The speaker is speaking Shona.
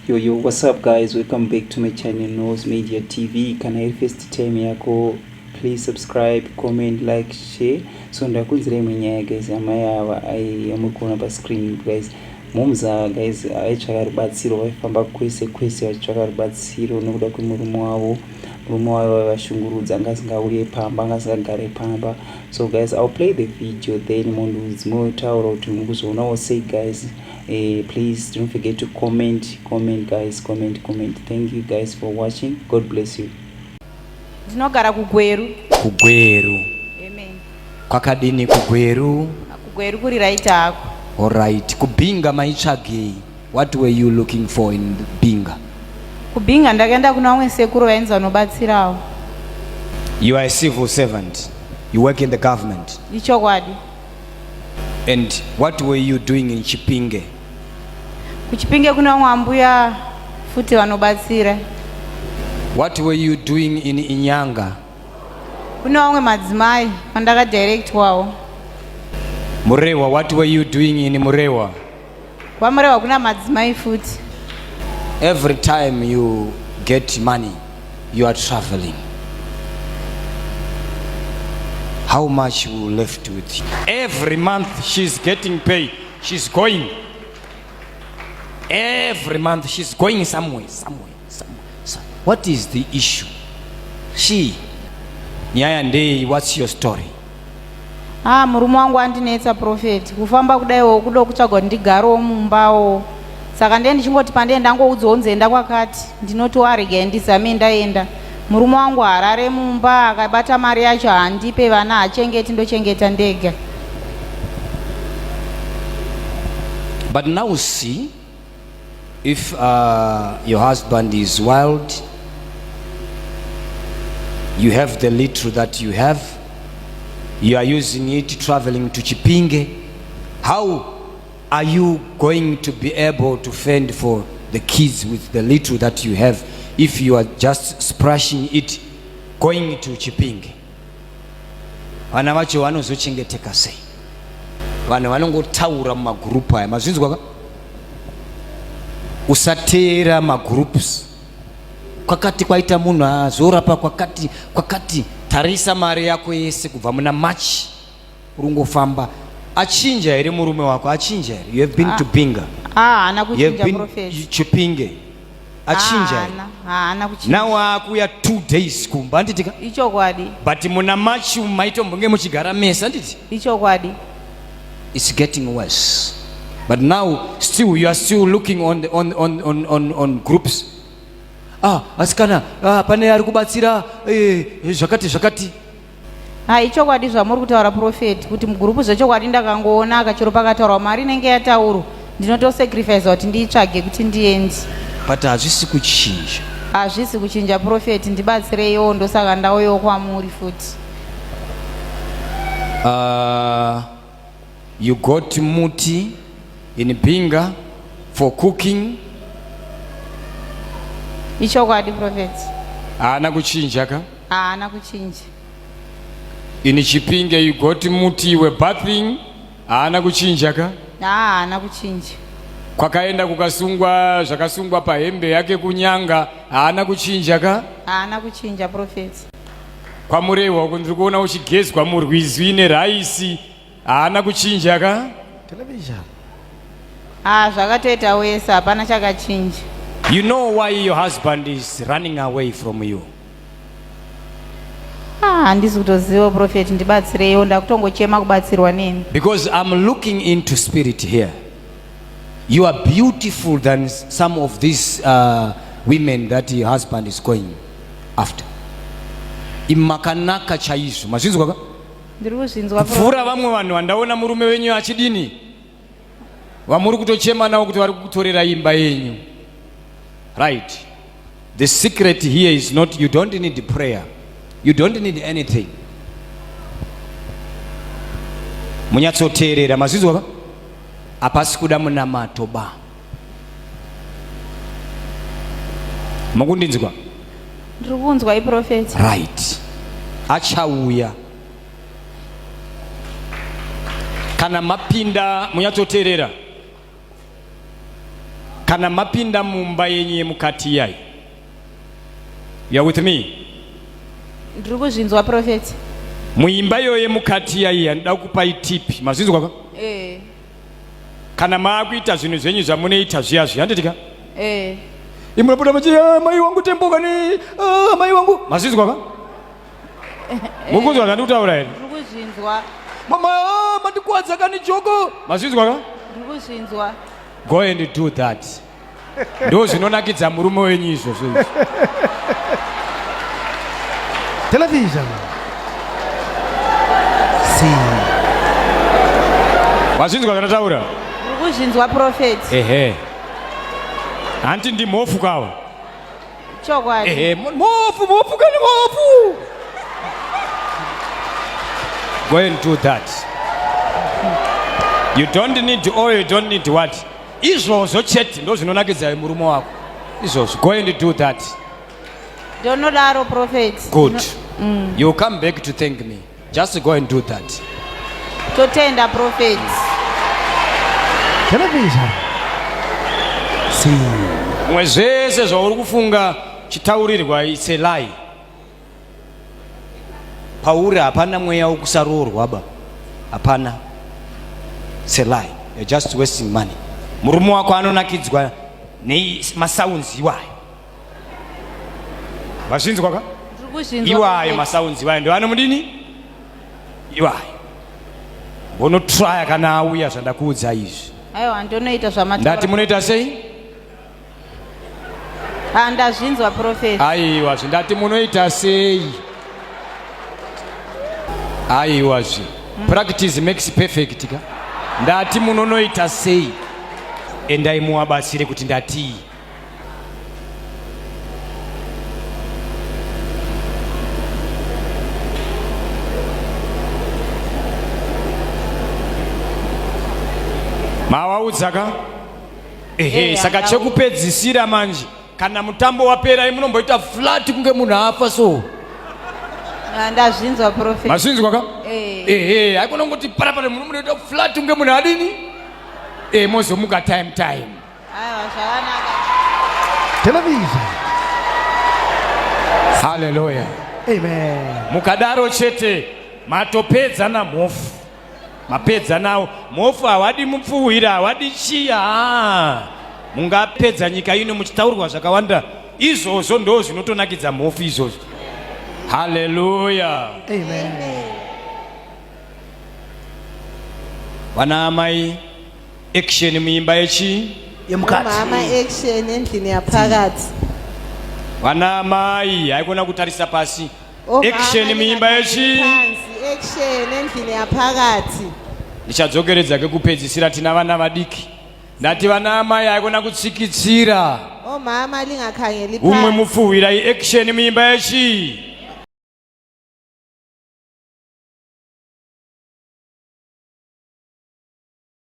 Yo yo, what's up guys? Welcome back to my channel Nose Media TV. Kana iri first time yako, please subscribe, comment, like, share. So ndakunzira imwe nyaya guys, amai ava yamuri kuona pa screen guys. Moms ava guys vaitsvaka rubatsiro, vaifamba kwese kwese vachitsvaka rubatsiro nekuda kwemurume wavo. Murume wavo vaivashungurudza, anga asingauye pamba, anga asingagare pamba. So guys, I'll play the video then munhu motaura kuti mukuzoonawo sei guys. Please don't forget to comment, comment guys, comment, comment. Thank you guys for watching. God bless you. Ndinogara kuGweru. KuGweru. Amen. Kwakadini kuGweru? KuGweru kuri right hako. Alright. KuBinga maitsvagei? What were you looking for in Binga? KuBinga ndakaenda kuna vamwe sekuru vainzi vanobatsirawo. You are a civil servant. You work in the government. Ichokwadi. And what were you doing in Chipinge? KuChipinge kuna vamwe ambuya futi vanobatsira. What were you doing in Inyanga? Kune vamwe madzimai vandakadirectwawo. Murewa, what were you doing in Murewa? KwaMurewa kuna madzimai futi. Every time you get money, you are traveling. How much will left with you? Every month she's getting paid. She's going. Every month she's going somewhere, somewhere, somewhere. What is the issue? She. Nyaya ndei, what's your story? Ah, murume wangu andinetsa prophet. Kufamba kudaiwo kudo kutsvaga kuti ndigarewo mumbawo. Saka ndiye ndichingoti pandiye ndangoudzwa kunzi enda kwakati, ndinoti waregai ndizame ndaenda. Murume wangu harare mumba, akabata mari yacho handipe, vana hachengeti, ndochengeta ndega. But now see, if your husband is wild, you have the little that you have, you are using it traveling to Chipinge. How are you going to be able to fend for the kids with the little that you have if you are just splashing it going to Chipinge? Vana vacho vanozochengeteka sei? Vanhu vanongotaura mumagurupu aya, mazvinzwa ka? Usateera magroups. Kwakati kwaita munhu azorapa kwakati kwakati, tarisa mari yako yese kubva muna March urungofamba. Achinja here murume wako? Achinja here? You have been to Binga. Ah, haana You have kuchinja been prophet. Chipinge. Achinja here? Haana, haana kuchinja. Now akuya 2 days kumba, handiti ka? Ichokwadi. But muna March maitombonge muchigara mese, handiti? Ichokwadi. It's getting worse. But now still you are still looking on the, on, on, on, on, on groups. Ah, asikana, ah, pane ari kubatsira zvakati zvakati. Ha, ichokwadi zvamuri kutaura prophet, kuti mugurupu zvechokwadi ndakangoona akachero pakataurwa mari inenge yataurwa, ndinotosacrifice kuti ndiitsvage kuti ndiende. But hazvisi kuchinja. Hazvisi kuchinja prophet, ndibatsireiwo, ndosaka ndauyawo kwamuri futi. You got muti in Binga for cooking. Ichokwadi prophet. Haana kuchinja ka? Haana kuchinja. In Chipinge you got muti you were bathing. Haana kuchinja ka? Haana kuchinja. Kwakaenda kukasungwa zvakasungwa pahembe yake kunyanga. Haana kuchinja ka? Haana kuchinja prophet. Kwamurehwa uko ndiri kuona uchigezwa murwizi neraisi. Haana kuchinja ka? Television. Ah, zvakatoita wese, hapana chakachinja. You know why your husband is running away from you? Ah, handisi kutoziva prophet, ndibatsireiwo, ndakutongochema kubatsirwa nemi. Because I'm looking into spirit here. You are beautiful than some of these women that your husband is going after. Imakanaka chaizvo. Mazvinzwa ka? Ndiri kuzvinzwa. Kupfuura vamwe vanhu vandaona murume wenyu achidini, vamuri kutochema navo kuti vari kukutorera imba yenyu. Right. The secret here is not, you don't need prayer. You don't need anything. Munyatsoteerera, mazvinzwa ka? Hapasi kuda munamato ba. Mukundinzwa? Ndiri kunzwa iprofeti. Right. Achauya. Kana mapinda, munyatsoteerera. Kana mapinda mumba yenyu yemukati iyayi, you are with me? Ndiri kuzvinzwa, prophet. Muimba iyoyo yemukati iyayi, handida kukupai tip, mazvinzwa ka? Eh. Kana maakuita zvinhu zvenyu zvamunoita zviya zviya, handiti ka? Eh. Imunobuda muchi, "Ah, mai wangu temboka ne, ah, mai wangu." Mazvinzwa ka? Muri kunzwa zvandiri kutaura here? Ndiri kuzvinzwa. Mama, ah, mandikuwadza kani joko. Mazvinzwa ka? Ndiri kuzvinzwa. Go and do that. Ndo zvinonakidza murume wenyu izvozvo izvi. Television. See. Wazvinzwa zvandataura? Ndiri kuzvinzwa, prophet. Ehe, hanti ndimhofu kawa? Chokwadi. Ehe, mhofu, mhofu kani, mhofu. Go and do that. You don't need oil, you don't need what, izvozvo chete ndo zvinonakidza murume wako izvozvo. Go and do that. Ndonodaro, prophet. Good. You come back to thank me. Just go and do that. Totenda, prophet. Television. See. Mumwe zvese zvauri kufunga chitaurirwa, it's a lie. Pauri hapana mweya wekusaroorwa ba, hapana. It's a lie, you're just wasting money. Murume wako anonakidzwa nemasounds iwayo, vazvinzwa ka? Ndiri kuzvinzwa, Iwayo prophet. Masounds iwayo ndo anomudini iwayo. Mbonotraya kana auya zvandakuudza izvi. Aiwa, ndonoita zvamataura. Ndati munoita sei? Ah, ndazvinzwa, prophet. Aiwa zve, ndati munoita sei? Aiwa zve, practice makes perfect ka. Ndati munonoita sei? Endai muwabatsire kuti ndatii. Mawaudza ka? Ehe. Saka chekupedzisira manje, kana mutambo wapera, munomboita flat kunge munhu afa so. Ah, ndazvinzwa, prophet. Mazvinzwa ka? Eh. Ehe, haikona kungoti parapara, munhu munoita flat kunge munhu adini, e mozomuka time time. Aiwa, zvakanaka. Television. Haleluya. Amen. Mukadaro chete matopedza namhofu, mapedza nawo. Mhofu hawadi mupfuhwira, hawadi chiya. Ah, mungapedza nyika ino muchitaurwa zvakawanda, izvozvo ndo zvinotonakidza mhofu izvozvo. Haleluya. Amen. Vana amai, action muimba yechi Yemukati. Mama, action endlini yaphakathi. Vana amai, haikona kutarisa pasi. Omama, Action muimba yechi phansi, action endlini yaphakathi. Ndichadzokeredza kekupedzisira, tina vana vadiki. Ndati vana amai, haikona kutsikitsira. Omama, lingakhangeli Umwe phansi. mupfuhwira, iaction muimba yechi.